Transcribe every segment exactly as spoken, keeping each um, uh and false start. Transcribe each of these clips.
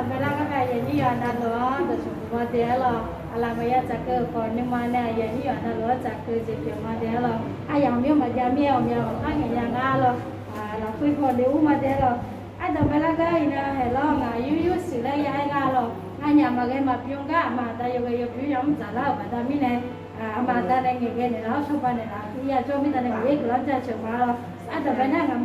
Aqbaelar gar nae aqyuif aqnyir yawqha navluf-anr dawqcawq puq ma dae-ar lawq. Aqlaf maqya tsafkeuv khawf nuima nae aqyuif aqnyir yawqha navluf-anr tsafkeuv jeq pyeuf ma dae-ar lawq. Aryamq myanr maqjav mir-aer ghawqmya ghawqmar ngaeqnya nga lawq. Lafkhoer khawf noeq ur ma dae-ar lawq. Ardanqbae lar gar iqnan haeq lawr ngaq yur yur shuif laer ya-aer nga lawq. Nganyaf maqghae maqbymr gar aqma aqda yawghae yawbymr yamr dzaqlar-euq baqda mirnae, aqma aqda nae ngaeqghae naeqlaf-awr cawba naeqlaf-eu yajawr mirda nae Miqyaer guiqlanq-anr jaceuq ma lawq. Ardanqbae nar ngaq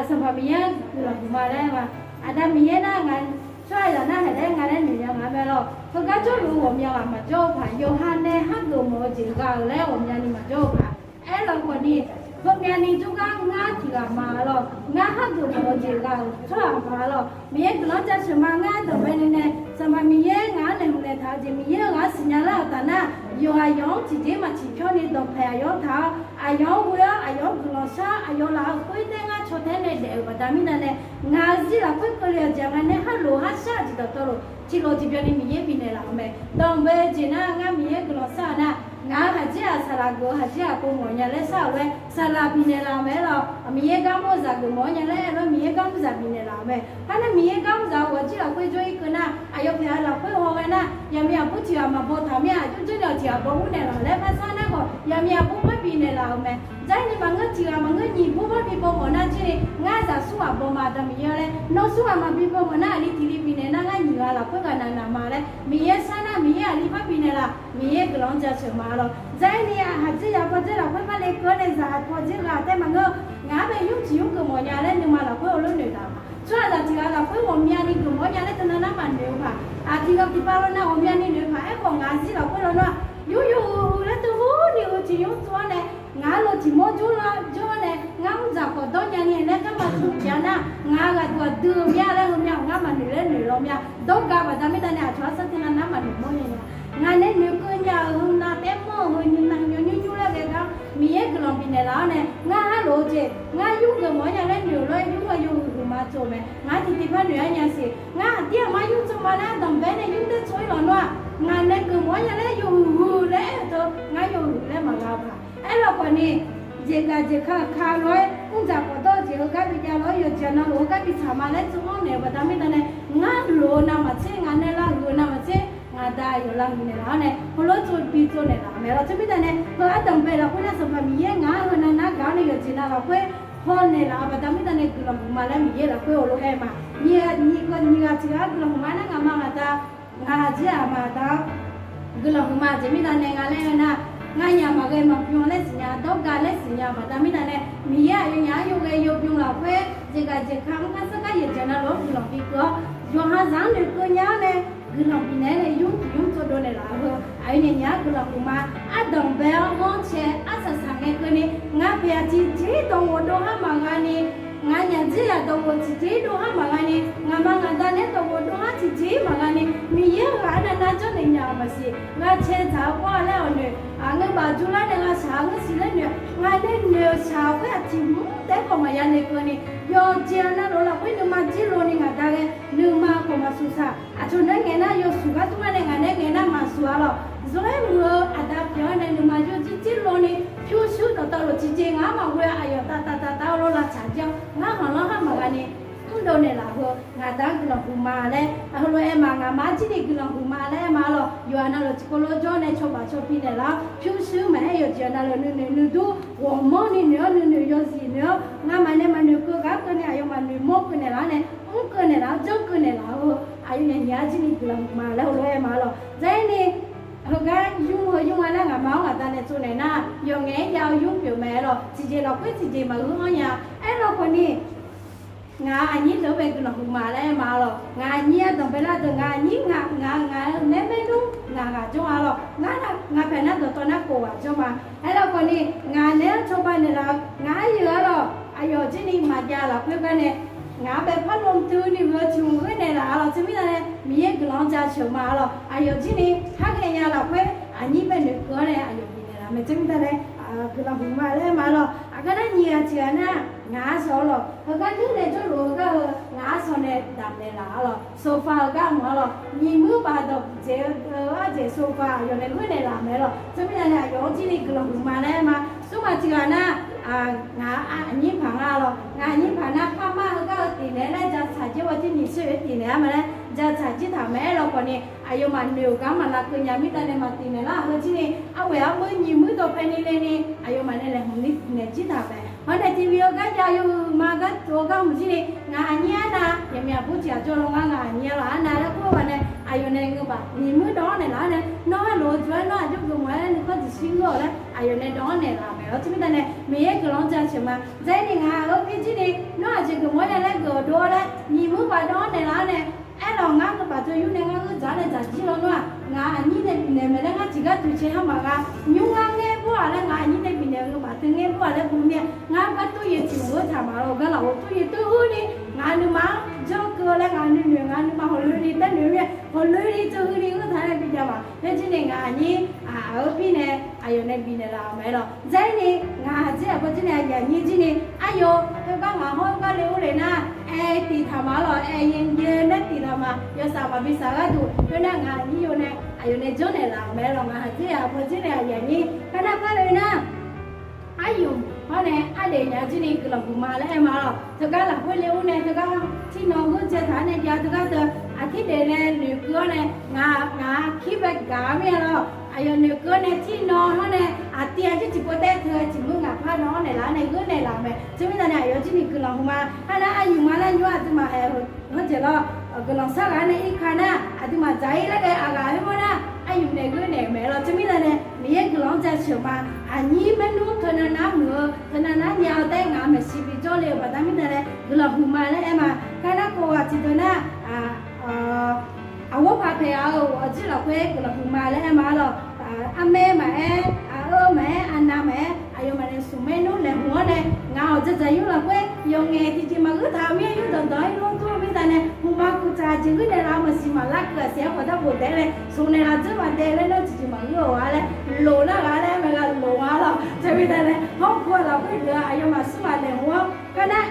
Sanqpaq Miqyaer-anr guiqlanq huiqma laer ma. Aqda Miqyaer nar ngaq tsawrhaqzaq nar haeq laer nga laer noeq nya nga mae lawq. Heugar jawrluf-eu ghawqmya ghaq maqjawr-eu paq, yawqha nae hageuf mawf-eu jeq ghaq-euq laer ghawqmyani maqjawr-eu paq. Aerlawq khawfni, heumyani jawrgar ngar tiq ghaq ma lawq. Ngar hageuf mawf-eu jeq ghaq-euq tsawrhaq ma lawq. Miqyaer guiqlanq-anr jaceuq ma. Ngar dawqbae nae nae Sanqpaq Miqyaer ngaq-anr naeq hmq naeq taq-eu jeq Miqyaer-euq ghaq siqnya lar-euq taf nar, yawqghaq yawq-anr tiqjeq-iq maq ciqpyawr ni dawqpaeq aqyawf-anr taq-awr, aqyawf-anr ghoe-awr aqyawf-anr guiqlanq shar-awr aqyawf laf-euq khoer taer ngar caw tae nae daef-euq baqda mirda nae, ngaq-euq zir lafkhoer keuvle-eu jeq nga nae harlof harshar-eu jeq dawqtawvluf tiqlof tiqbyan ni Miqyaer bifnaeq laf-euq mae. Dawqbae jeq nar ngar Miqyaer guiqlanq shar-eu nar, ngaq-euq haqjir-aq saqlaq geuf-eu haqjir-aq pov mawf nya laer shar-euq lof-aer saqlaq bifnaeq laf-euq mae lawq. Miqyaer gar mr-eu zaq geuf mawf-awr nya laer aer-eu lof-aer Miqyaer gar mr zaq bifnaeq laf-euq mae. Har nar Miqyaer gar mr zaq-eu ghawqjir lafkhoer jawr-ir keuv nar, aqyawf pyaeq-eu lafkhoer haw ghae nar, yaqmiq aqbur tiq ghaq maqbaw taq mir-a, yur dzoer nae tiq ghaq baw mr naeqlaf laer par sar nar khawf, yaqmiq aqbur par bifnaeq laf-euq mae. Jair ni maqngeur tiq ghaq maqngeur nyiq bur par bi baw mawf nar jir ni, ngar zaq smr ghaq baw ma da Miqyaer-awr laer, nawr smr ghaq maqbi baw mawf nar aqli tiq li bifnaeq nar ngar nyiq ghaq lafkhoer ghaq naq naq ma laer Miqyaer sar nar Miqyaer aqli par bifnaeq laf, Miqyaer guiqlanq-anr jaceuq ma lawq. Jair ni aqhaq dzer yaq paw dzer lafkhoer par le keuv-awr nae zaq paw dzer ghaq tae maqngeur, ngaq-anr bae yur tiq yur geuf mawf nya laer nuima lafkhoer heulof noeq taq-euq ma. Tsawrhaqzaq tiq ghaq lafkhoer ghawqmyani geuf mawf-awr nya laer teunav nar maqnoeq-eu paq. Aqtiq ghaq tiqpav lawr nar ghawqmyani noeq paq. Aerkhawf ngaq-euq zir lafkhoer lawr nar, yur yur huiq huiq laer teuhur ni heu tiq yur tsov-awr nae, ngaq-anr lo tiq mawr jawr lar jawr-awr nae, ngar mr dzaq khawf dawr nya ni laer garma tmq jav nar, ngaq-euq ghaqduq aqdui-eu mya laer heumya-awq ngar maqnoeq laer noeq law mya. Dawrga baqda mirda nae aqcawq arsar teunav nar maqnoeq mawr nya nya. Ngaq nae noeqkeuv nya-euq heu nav taef mawr-eu heu nymr nav nymr nymr nymr laer ghae gar Miqyaer guiqlanq bifnaeq laf-awr nae, ngar harlof-eu jeq, ngar yur geuf mawf-awr nya laer noeq lof-aer yur nga yawhuiq huiq ma tsov mae. Ngaq-anr tiqtiv par noeq-aer nya siq. Ngar aqdir aqmar yur tsov ma laer ardanqbae nae yur tae tsov-ir lawq nar-aq, ngaq nae geuf mawf-awr nya laer yawhuiq huiq laer aer-eu teu ngar yawhuiq laer maqgha-eu paq. Aerlawq khawfni, jeqgaq jeq ka ka lof-aer mr dzaq khawf dawr-eu jeq heugar bi jav lof-aer yawqjeq navluf heugar bi tsaq ma laer tsov-anr naeq-euq baqda mirda nae, ngar lof-eu navmaqtser, ngaq nae lavhuiq-eu navmaqtser, ngaq da yawqlav huiq naeqlaf-awr nae heulof-aer tsov bi tsov naeqlaf-euq mae lawq. Teumirda nae heu ardanqbae lafkhoer nar Sanqpaq Miqyaer ngaq-anr heu navnar gaq-awr nae yawqjeq nav lafkhoer haw naeqlaf-eu baqda mirda nae guiqlanq huiqma laer Miqyaer lafkhoer heulof-aer ma. Nyiq ghaq nyiq ghaq tiq ghaq-anr guiqlanq huiqma nar ngaqma ngaqda, ngaq aqjir aqma aqda-anr guiqlanq huiqma jeq mirda nae nga laer aer nar, nganyaf maqghae maqbymr laer siqnya, dawrga laer siqnya baqda mirda nae Miqyaer aqyawfnyaf-anr yawghae yawbymr lafkhoer jeqgaq jeq ka mr kar sarkar yawqjeq navluf-anr guiqlanq bi keuv-awr, yawqha zaq-anr noeqkeuv nya-awr nae guiqlanq bifnaeq-aer nae yur tiq yur tsov dov naeqlaf-eu heu aqyawfnyaf nyaf-anr guiqlanq huiqma. Ardanqbae-awr ghanrcae arsaq saq ngae keuvni, ngaq paeq-aq tiqjeq-ir dawq ghof dov har maqgha ni, ngaq nyaf dzer yaq dawq ghof tiqjeq-ir dov har maqgha ni, ngaqma ngaqda naeq-aer dawq ghof dov har tiqjeq-ir maqgha ni, Miqyaer-euq ghaq arnavnar janrnaeq nya-euq maqsiq. Ghaqcae dzaq-eu pawr-a laer awqnoeq, aqngeur baf jur lar nae ghaq shaq-a ngeur siq laer noeq-a. Ngaq nae noeq-euq shaq-eu khoer aqtiq mr taef-aer khawf maqya noeqkeuv ni, yawqjeq navluf lafkhoer nuima jir lo ni ngaq da ghae, nuima khawf maqsuq shaq. Aqcawq nae ngaeq nar yawshuif gar tmr-a nae ngaq nae ngaeq nar maqsuq-a lawq. Zawr-aer muiq-eu aqda pyeuf-awr nae nuima jir jir lo ni pyurshuir dawqtawvluf tiqjeq ngaq-anr maqghoe-a aqyawf tav tav tav tav-eu lof lavtsaq jir-awr ngar khanqlanr har maqgha ni mrdov naeqlaf-eu heu ngaq da-anr guiqlanq huiqma laer heulof-aer ma. Ngaqma-anr jir ni guiqlanq huiqma laer aer ma lawq. Yawqha navluf tiqkawv lof jawr nae cawba cawpi naeqlaf-awr pyurshuir maqaer yawqjeq navluf nuinoeq nuidur ghawqmanrni noeq-awr nuinoeq yawzif noeq-awr ngamaf nae maqnoeq keuv ghaq keuvni aqyawfmaf noeqmawr keuv naeqlaf-awr nae mr keuv naeqlaf-awr janr keuv naeqlaf-eu heu aqyawfnyaf nyiq-a jir ni guiqlanq huiqma laer heulof-aer ma lawq. Zaer ni heugar yur heu yur nga laer ngaqma-anr ngaqda nae tsovnaeq nar yawqngaef-aer jav-eu yur pyeuf mae lawq. Tiqjeq lafkhoer tiqjeq maqgeur-anr nya. Aerlawq khawfni, ngaq aqnyir deuq-anr bae guiqlanq huiqma laer aer ma lawq. Ngaq aqnyir ardanqbae lar deuq ngaq aqnyir ngaq ngaq ngaq-eu nae maernmr ngaq ghaq jawr-a lawq. Ngar nar ngaq paeq nar dawqtawv nar khof ghaq jawr ma. Aerlawq khawfni, ngaq naeq-aer cawba naeqlaf-eu ngaq aryuif-a lawq. Aqyawf jir ni maqjav lafkhoer gar nae ngaq-anr bae par lomtui ni ghoe-eu tiq hmq ghoer naeqlaf-a lawq. Teumirnae Miqyaer guiqlanq-anr jaceuq ma lawq. Aqyawf jir ni par ghaenya lafkhoer aqnyir bae noeqkeuv-awr nae aqyawf bifnaeq laf mae. Teumirnae guiqlanq huiqma laer aer ma lawq. Aqgar nar nyiq ghaq tiq ghaq nar ngaq arsawq-a lawq. Heugar nuir nae jawrluf-eu gar heu ngaq arsawq nae damqnaeq laf-a lawq. Sofa-eu gar mq-a lawq. Nyiq muir baq dawq dzaeq-eu arjeq sofa aqyawf nae ghoer naeqlaf mae lawq. Teumirnae aqyawf-anr jir ni guiqlanq huiqma laer aer ma. Smr ghaq tiq ghaq nar ngaq aqnyir paq nga lawq. Ngaq aqnyir paq nar parmar heugar heu tiq naeq-aer laer ja tsaq jir ghae jir nyiq tser-aer tiq naeq-a ma laer jatsaq jir taq mae. Aerlawkhawf ni aqyawfmaf noeq-euq gar maqlavkeuv nya mirnae maqtif naeqlar-euq heu jir ni, arwaeq armur nyiq muir dawqpae ni le ni aqyawfmaf nae laeqhmq ni naeq jir taq mae. Hawr nae tiqbi-eu gar jav yawhuiq ma gar tov-eu gar hmq jir ni, ngaq aqnyir arnav, yaqmyaq bur tiq ghaq jawr law ngar ngaq aqnyir-a lawq arnav laer kur-eu ghaq nae, aqyawf nae ngeubaf nyiq muir dawq-anr naeqlaf-awr nae, nawr heulof-eu jov-aer nawr aqjox geufmawf-aer nuikhanr tiqshir ur-awq laer aqyawf nae dawq-anr naeqlaf-euq mae. Awr teumirnae nae Miqyaer guiqlanq-anr jaceuq ma. Zair ni ngaq-euq pi jir ni nawr aqjeq geufmawf-aer nae laer geuf-eu dov-awr laer nyiq muir baf dawq-anr naeqlaf-awr nae, aerlawq ngar ngeubaf teu yur nae ngar geur dzaq-awr nae dzaq jir lawnmr-aq, ngaq aqnyir nae bifnaeq mae laer ngar tiqgar toeqcae har maqgha. Nymr ngar ngaer bur-aq laer ngaq aqnyir nae bifnaeq-euq ngeubaf teu ngaer bur-aq laer gu mir-a. Ngar gar tur yaeq tiq mq geur taq maqlawr gar lafov tur yaeq teu hu ni ngaq nuima-anr janr keuv laer ngaq nuinoeq ngaq nuima hawqloe ni taer noeq mir-a. Hawqloe ni teu hu ni geur taq nae bijav ma. Khoer jir ni ngaq aqnyir aq-euq pi nae aqyawf nae bifnaeq laf-euq mae lawq. Zair ni ngaq aqdzer aqbawr jir nae aqyuif aqnyir jir ni, aqyawf heugar ngaq hawr-eu gar le ur le nar, aer tiq taq ma lawq, aer yaeq yaeq nae tiq taq ma, yawsaf maqbi saf gharduq khoernar ngaq aqnyir yawnae aqyawf nae janrnaeq laf-euq mae lawq. Ngaq aqdzer aqbawr jir nae aqyuif aqnyir kar nar par le nar, aryamq hawr nae ardaef nya jir ni guiqlanq huiqma laer aer ma lawq. Teugar lafkhoer le ur nae teugar tirnan geur dzae taq-anr nae jav teugar teu aqtir daef nae noeqkeuv-awr nae ngaq ngaq-a kir bae gaq-a mir-a lawq. Aqyawf noeqkeuv-awr nae tirnan hawr nae aqtiv-a jir tiqpov taer teu-a tiq muir ngaq par nan-anr naeqlaf-awr nae geur naeqlaf-euq mae. Teumirnae nae aqyawf jir ni guiqlanq huiqma. Kar nar aryamq ma nar nymr aqduimaf haeq-eu heujeq lawr, guiqlanq sharghaq nae irka nar aqduimaf dzaq-ir laer ghae aqghaq khoermawr nar aryamq nae geur naeq-euq mae lawq. Teumirnae nae Miqyaer guiqlanq-anr jaceuq ma. Aqnyir maernmr teunav nar muiq-eu teunav nar nya-eu taer ngaq-euq maeqshi bijawr le-euq baqda mirnae nae guiqlanq huiqma laer aer ma. Kar nar kov ghaq tiqdeuq nar aqghawr paq paeq-a-eu ghawqjir lafkhoer guiqlanq huiqma laer aer ma lawq. Armaer maqaer, aqeu maqaer, aqnav maqaer, aqyawfmaf nae smq maernmr laeqhmq-anr nae ngaq-awq dzaqdzaq yur lafkhoer yawqngaef tiqjeq maqgeur taq-eu mir-a. Yurdawq dawq-anr irlor dur-eu mirnae nae hmqma kuqtsaq jeq ghoer naeqlaf-eu maqsiq maqlar keuv-aq saef-aer khawf darbof daef-aer nae smq naeqlaf dzeur maqdaef laer nar tiqjeq maqgeur-awq-a laer loq nar ghaq laer maeqghaq loq-a lawq. Teumirnae nae hawr ku-a lafkhoer deuq-aq aqyawfmaf smr maqlaeqhmq-anr kar nar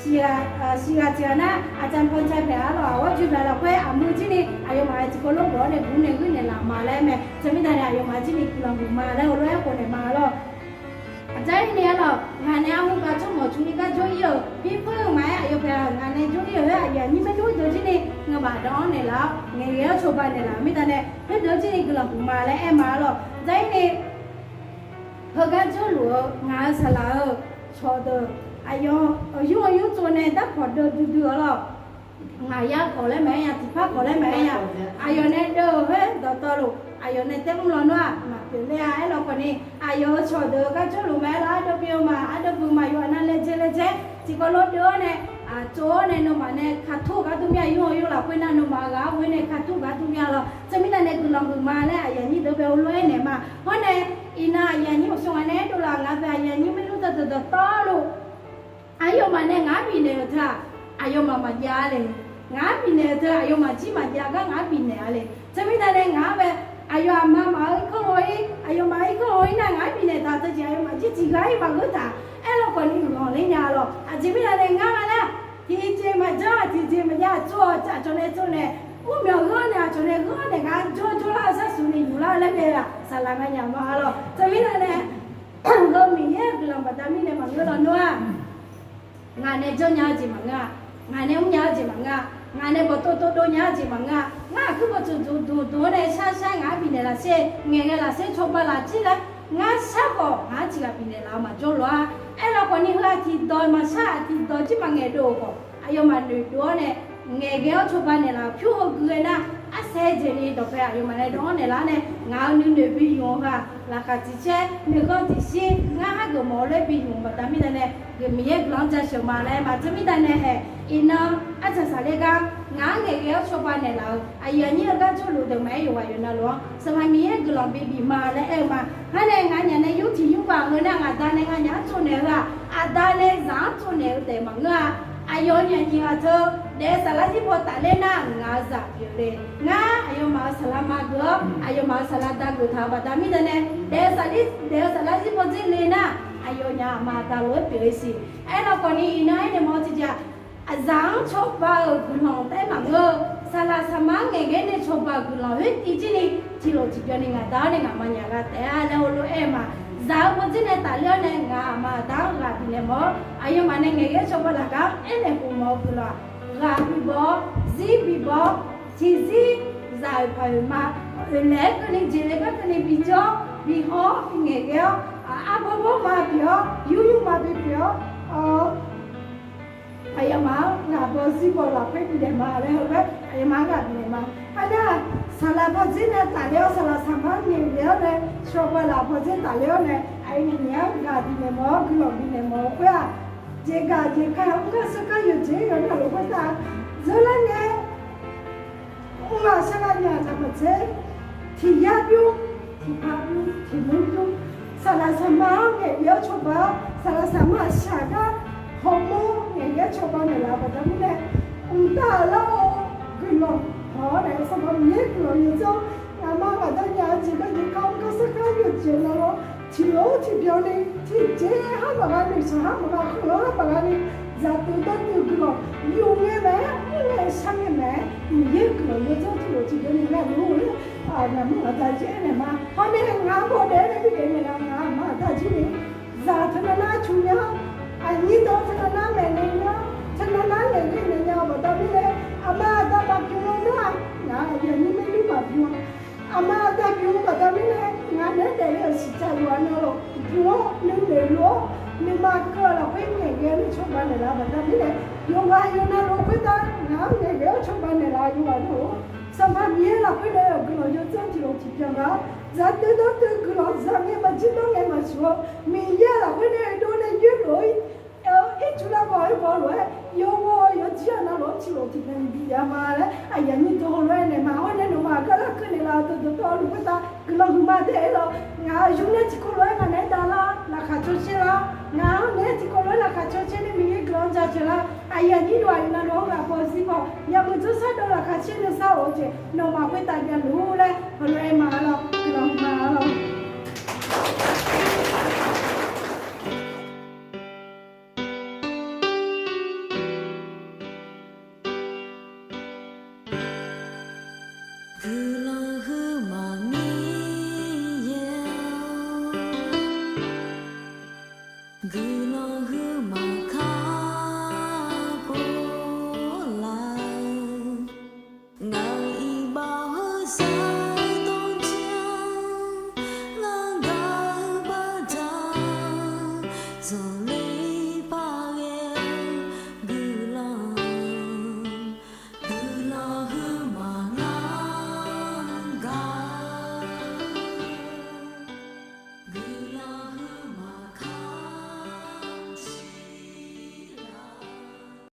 siqghaq tiqghaq nar aqcaq paw cae paeq-a lawq. Aqghawr joe paeq lafkhoer aqmuiq jir ni aqyawfmaf-aer tiqkawv lof gawq-awr nae guq nae ghoer naeqlaf ma laer mae. Teumirnae nae aqyawfmaf jir ni guiqlanq huiqma laer heulof-aer khawf naeq ma lawq. Aqdzaq-ir ni-a lawq, ngaq nae arhu gaq tsawrmawq tsov-ir gar jawr-ir-euq pirpur-eu maqaer, aqyawf paeq ngaq nae jawr-ir-euq khoer aqyuif aqnyir maernmr deuq jir ni ngeubaf dawq-anr naeqlaf-awr ngaeqghae-awr cawba naeqlaf-euq mirnae nae khoerdeuq jir ni guiqlanq huiqma laer aer ma lawq. Aqdzaq-ir ni heugar jawrluf-eu ngaq-euq saqlaq-euq cawqdeuq aqyawf aqyur aqyur tsov nae darkawq deuv duidui-awr lawq. Ngaq yar kawq laer maqaer nya, tiqpar kawq laer maqaer nya. Aqyawf nae deuv-euq khoer dawqtawvluf aqyawf nae taer mr lawnmr-aq maqpyeuf ler-a. Aerlawkhawf ni aqyawf-euq cawqdeuq-eu gar jawrluf maqaer lawq, ardeuv bif-eu ma, ardeuv bif ma yawf aqnav laejae laejae tiqkawv lof deuv-awr nae aqtsov-awr nae nawmaf nae kaqtur-eu gar dur mir-a. Yur-awr yur lafkhoer nar nawmaf ghaq-awr ghoe nae kaqtur gar dur mir-a lawq. Teumirnae nae guiqlanq huiqma laer aqyuif aqnyir deuq bae heulof-aer naeq ma. Hawr nae iqnan aqyuif aqnyir uqshoe ngaq nae aerdov laf ngaq bae aqyuif aqnyir maernmr dawqdeuq dawqtawvluf aqyawfmaf nae ngaq-anr bifnaeq-euq teu-aq, aqyawfmaf maqjav-a le. Ngaq-anr bifnaeq-euq teu aqyawfmaf jir maqjav gar ngaq-anr bifnaeq-a le. Teumirnae nae ngaq-anr bae aqyawf aqma maf-eu irkanr haw-ir, aqyawfmaf irkanr haw-ir nar ngaq-anr bifnaeq taq teujeq aqyawfmaf jir tiq ghaq-ir maqgeur taq. Aerlawkhawf ni guiqlanq ler nya-a lawq. Aqjeq mirnae nae ngar-a nar tiqjeq maqjanr-aq tiqjeq maqjav aqtsov-awq aqcawq nae tsov nae mrmyawq gheur nae aqcawq nae gheur nae gar jawr jawrlar-eu sharsuq ni yuflar-eu laer nae-aq saqlaq nga nya ma-a lawq. Teumirnae nae heu Miqyaer-euq guiqlanq baqda mirnae maqngeur lawnmr-a. Ngaq nae janrnya-eu jeq maqngeur-a. Ngaq nae mrnya-eu jeq maqngeur-a. Ngaq nae bawqtov tov dov nya-eu jeq maqngeur-a. Ngar aqkuir bawqtsuif duq duq duq-anr nae shar shar ngaq-anr bifnaeq lafsher, ngaeqghae lafsher cawba laf jir laer ngar shar khawf ngaq-anr tiq ghaq bifnaeq laf-eu maqjawr lof-a. Aerlawkhawf ni heu-aq tiqdawq maqshar-aq tiqdawq jir maqngaeq dov-eu khawf aqyawfmaf noeqdov-awr nae ngaeqghae-awr cawba naeqlaf-euq pyur heu gui-aer nar, arsaer jeq ni dawqpae aqyawfmaf nae dawq-anr naeqlaf-awr nae ngaq-euq nuinoeq bi ymq-eu ghaq, laqkhaq tiq caer, nuikhanr tiq shir, ngar hageuf mawf-eu laer bi ymq baqda mirnae nae Miqyaer guiqlanq-anr jaceuq ma laer maqtser mirnae nae haeq. Iqnan artsaq saqler gar ngaq-anr ngaeqghae-awr cawba naeqlaf-euq aqyuif aqnyir-eu gar jawrluf deuq maqaer yawqghaq yawqnan luf-anr sanqpaq Miqyaer-euq guiqlanq bibif ma laer aer-eu ma. Ngar nae nganyaf nae yur tiq yur baq heu nar ngaq da nae nganyaf-anr tsovnaeq heu-aq, aqda nae zaq-anr tsovnaeq-eu taef maqngeur-a. Aqyawf-euq nyaf nyiq ghaq teu daef-eu saflar zir paw tafler nar ngaq-euq zaq pyeuf le. Ngar aqyawfmaf-euq saqlaq ma geuf-awr aqyawfmaf-euq saqlaq da geuf taq-euq baqda mirnae nae daef-eu saflar, daef-eu saflar zir paw dzer le nar aqyawfnyaf aqma aqda lof-aer pyeuf-eu siq. Aerlawkhawf ni iqnan aernaeq mawf-eu tiqjeq-aq, zaq-anr cawba-euq guiqlanq taef-aer maqngeur-eu, saqlaq saqma-anr ngaeqghae nae cawba-euq guiqlanq khoer tiv jir ni tiqlof tiqbyan ni ngaq da-awr nae ngaqma nyaf gha taef-a laer heulof-aer-eu ma. Zaq-eu paw dzer nae tafler-awr nae ngaq aqma aqda-anr ghaq bifnaeq mawf-awr aqyawfmaf nae ngaeqghae-awr cawba laf gar-anr aernaeq khof mawf-eu guiqlanq-aq, ghaq bibawf-awr Tiqzir bibawr, tiqzir zaq-euq paq-euq ma. Oeqlaeq-aer keuvni jeqle gar keuvni bijawr, bihawr, bingaeq ghae-awr, arbawr bawr ma pyeuf-awr, yur yur ma bi pyeuf-awr, aqyawfmaf-anr ghaq bawzir baw lafkhoer bifnaeq ma laer heulof-aer aqyawfmaf-anr ghaq bifnaeq ma. Arnar, saqlaq bawzir nae tafler-awr saqlaq saqma-anr ngaeqle-awr nae, shawba laf bawzir tafler-awr nae, aqyawf nyiq nyiq-anr ghaq bifnaeq mawf-awr guiqlanq bifnaeq mawf-eu khoer-aq, jeqgaq jeqka-anr garkawv sharkar yawqjeq-aer yawqnan lof khoertav zeurlar ngae, mrghaq sharghaq nyaf taqmaqtser, tiq yar bymr, tiq paq bymr, tiq mur bymr, saqlaq saqma-anr ngaeqle-awr cawba-awr, saqlaq saqma shaq gar hawmawr ngaeqle-awr cawba naeqlaf-eu baqda mirnae, mqtav lar-eu guiqlanq haw-awr nae Sanqpaq Miqyaer guiqlanq yawdzanr, ngaqma ghaqda nya-eu jeq gar jeq kar-anr garkawv sharkar yawqjeq navluf tiqlof tiqbyan ni, tiqjeq har maqgha, noeqshaq har maqgha, khanqlanr har maqgha ni, zaqdeuv dawrdeuv guiqlanq yuf ngae mae-aer, mr ngae shar ngae mae-aer, Miqyaer guiqlanq yawdzanr tiqlof tiqbyan ni navluf-eu, ngaqma ghaqda jir aernaeq ma. Hawr nae ngaq-anr bawdaef-aer nae bifnaeq naeqlaf-eu ngaqma ghaqda jir ni, zaq teunav nar cu nya, aqnyir dawr teunav nar maeqnaeq nya, teunav nar naeq naeq nya-eu baqda mirnae, aqma aqda maqbymr-eu nar-aq, ngaq-euq aqyuif aqnyir maernmr maqbymr-a. Aqma aqda bymr-eu baqda mirnae, ngaq naeq-aer daefle-euq siqtsaq yawqghaq navluf bymr-awr nuinoeq lof-awr, nuima keuv-eu lafkhoer ngaeqghae-awr nae cawba naeqlaf-eu baqda mirnae, yawqghaq yawqnan lof khoertav ngaq-anr ngaeqghae-awr cawba naeqlaf-eu yawqghaq navluf-or, Sanqpaq Miqyaer lafkhoer nae-euq guiqlanq yawdzanr tiqlof tiqbyan gaq-awr, zaqdeuv dawrdeuv guiqlanq zaq ngae maqjir dawr ngae maqsiq-awr, Miqyaer lafkhoer nae dov nae yoerlof-ir, ircuf lar baw-aer baw lof-aer, yawghawv yawjir-aq navluf-anr tiqlof tiqbyan ni bijav ma laer aqyuif aqnyir dawq heulof-aer naeq ma. Hawr nae nawmaf gar larkeuv naeqlaf-eu dawqdawq dawq-eu lof khoertav guiqlanq huiqma daef-aer lawr, ngaq-euq yur nae tiqkawv lof-aer ngaq naeq-aer davlar laqkhaq cawcaer lar, ngaq-anr naeq-aer tiqkawv lof-aer laqkhaq cawcaer nae Miqyaer guiqlanq-anr jaceuq lar, aqyuif aqnyir yawqghaq yawqnan lof-anr ghaq bawzir baw, yameuq dzanr sar dov laqkhaq caer nuisar of-eu jeq nawmaf khoertav javluf laer heulof-aer ma-a lawr, guiqlanq huiqma-a lawr. Guiqlanq